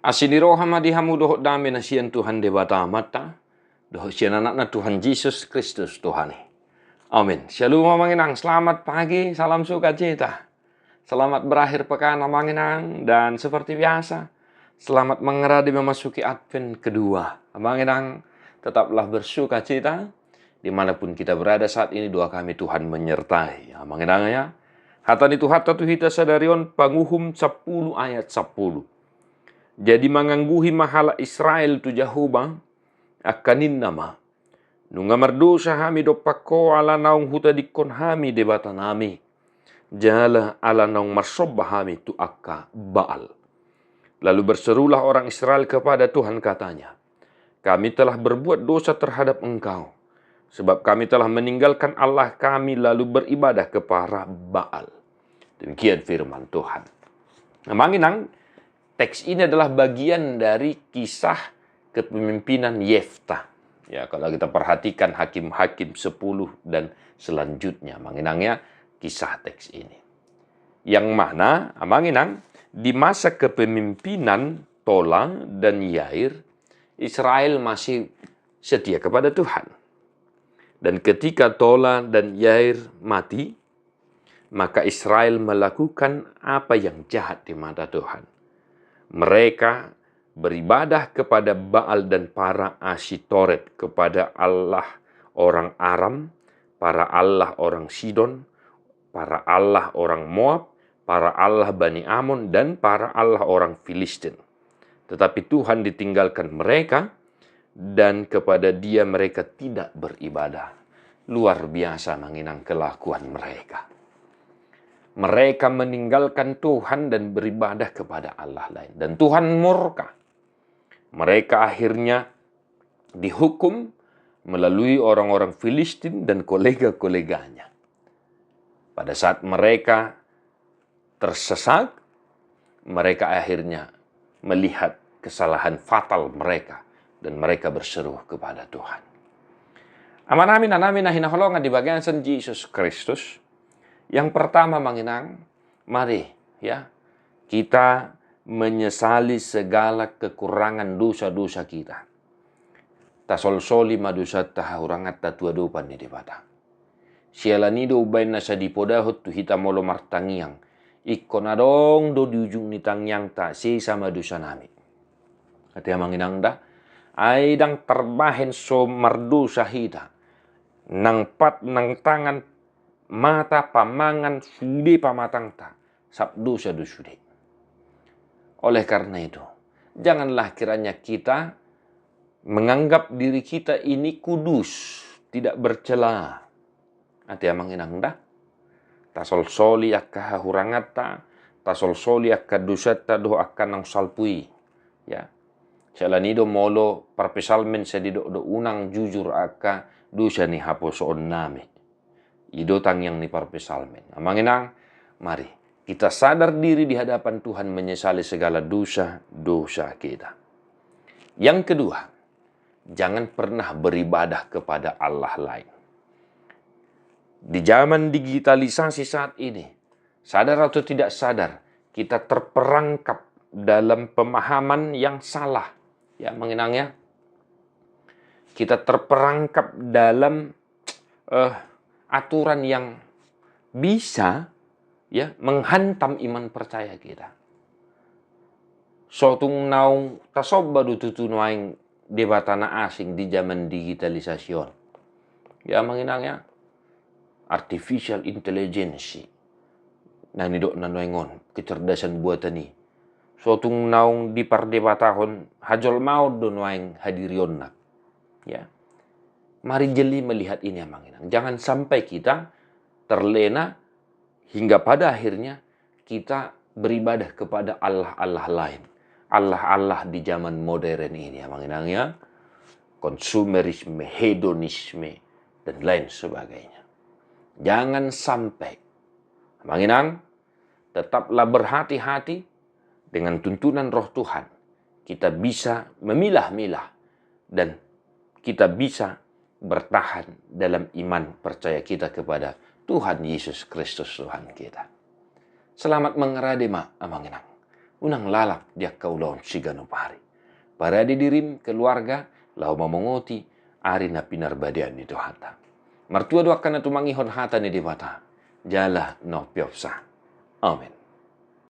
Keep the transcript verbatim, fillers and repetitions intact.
Asi ni roha ma di hamu dohot dame na sian Tuhan Debata Amanta, dohot sian Anakna Tuhan Jesus Kristus Tuhan i. Amin. Shalom amang inang, selamat pagi, salam sukacita. Selamat berakhir pekan amang inang, dan seperti biasa, selamat mengerade memasuki Advent kedua. Amang inang, tetaplah bersukacita, dimanapun kita berada saat ini, doa kami Tuhan menyertai. Amang inang ya, hata ni Tuhanta tu hita sadari on, Panguhum sampulu ayat sampulu. Jadi mangangguhi ma halak Israel tu Jahowa, angka ninna ma: Nunga mardosa hami dompak Ho ala naung hutadingkon hami debatanami, jala ala naung marsomba hami tu angka Baal. Lalu berserulah orang Israel kepada Tuhan, katanya, Kami telah berbuat dosa terhadap Engkau, sebab kami telah meninggalkan Allah kami lalu beribadah kepada Baal. Demikian firman Tuhan. Amang inang, teks ini adalah bagian dari kisah kepemimpinan Yefta. Ya, kalau kita perhatikan Hakim-Hakim sepuluh dan selanjutnya, amang inang ya, kisah teks ini. Yang mana, amang inang, di masa kepemimpinan Tola dan Yair, Israel masih setia kepada Tuhan. Dan ketika Tola dan Yair mati, maka Israel melakukan apa yang jahat di mata Tuhan. Mereka beribadah kepada Baal dan para Asitoret, kepada allah orang Aram, para allah orang Sidon, para allah orang Moab, para allah Bani Amon, dan para allah orang Filistin. Tetapi Tuhan ditinggalkan mereka, dan kepada Dia mereka tidak beribadah. Luar biasa, amang inang, kelakuan mereka. Mereka meninggalkan Tuhan dan beribadah kepada allah lain. Dan Tuhan murka. Mereka akhirnya dihukum melalui orang-orang Filistin dan kolega-koleganya. Pada saat mereka tersesat, mereka akhirnya melihat kesalahan fatal mereka dan mereka berseru kepada Tuhan. Amang inang, inang nami na hinaholongan di bagasan Jesus Kristus, yang pertama, amang inang, mari ya, kita menyesali segala kekurangan dosa-dosa kita. Tasolsoli ma dosanta, hahuranganta tu adopan ni Debata. Siala ni i do umbaen na sai dipodahon tu hita molo martangiang: Ingkon adong do di ujung ni tangiangta, sesa ma dosanami. Ate amang inang da, ai ndang tarbahen so mardosa hita. Nang pat, nang tangan, mata, pamangan, sude pamatangta, sap dosa do sude. Oleh karena itu, janganlah kiranya kita menganggap diri kita ini kudus, tidak bercela. Ate amang inang da, tasolsoli angka hahuranganta, tasolsoli angka dosanta dohot angka naung salpu i. Ya. Siala ni i do molo parpsalmen sai didok do: Unang jujur angka dosa ni haposoonnami. I do tangiang ni parpsalmen. Amang inang, mari kita sadar diri di hadapan Tuhan, menyesali segala dosa-dosa kita. Yang kedua, jangan pernah beribadah kepada allah lain. Di zaman digitalisasi saat ini, sadar atau tidak sadar, kita terperangkap dalam pemahaman yang salah. Ya, amang inang ya. Kita terperangkap dalam eh, aturan yang bisa ya menghantam iman percaya kita. So tung naung tasomba do tutu nuaeng debata na asing di zaman digitalisasi on. Ya amang inang ya, artificial intelligence, na nidok na nuaeng on, kecerdasan buatan i. So tung naung dipardebatahon hajolmaon do nuaeng hadirionna. Ya. Mari jeli melihat ini amang inang. Jangan sampai kita terlena hingga pada akhirnya kita beribadah kepada allah-allah lain. Allah-allah di zaman modern ini amang inang ya. Konsumerisme, hedonisme, dan lain sebagainya. Jangan sampai. Amang inang, tetaplah berhati-hati dengan tuntunan Roh Tuhan. Kita bisa memilah-milah dan kita bisa bertahan dalam iman percaya kita kepada Tuhan Yesus Kristus Tuhan kita. Selamat mengerade ma amang inang. unang lalap di angka ulaon siganup ari. Parade dirim keluarga laho mamongoti ari na pinarbadean ni Tuhanta. Martua do angka na tumangihon hata ni Debata, jala na umpeopsa. Amen.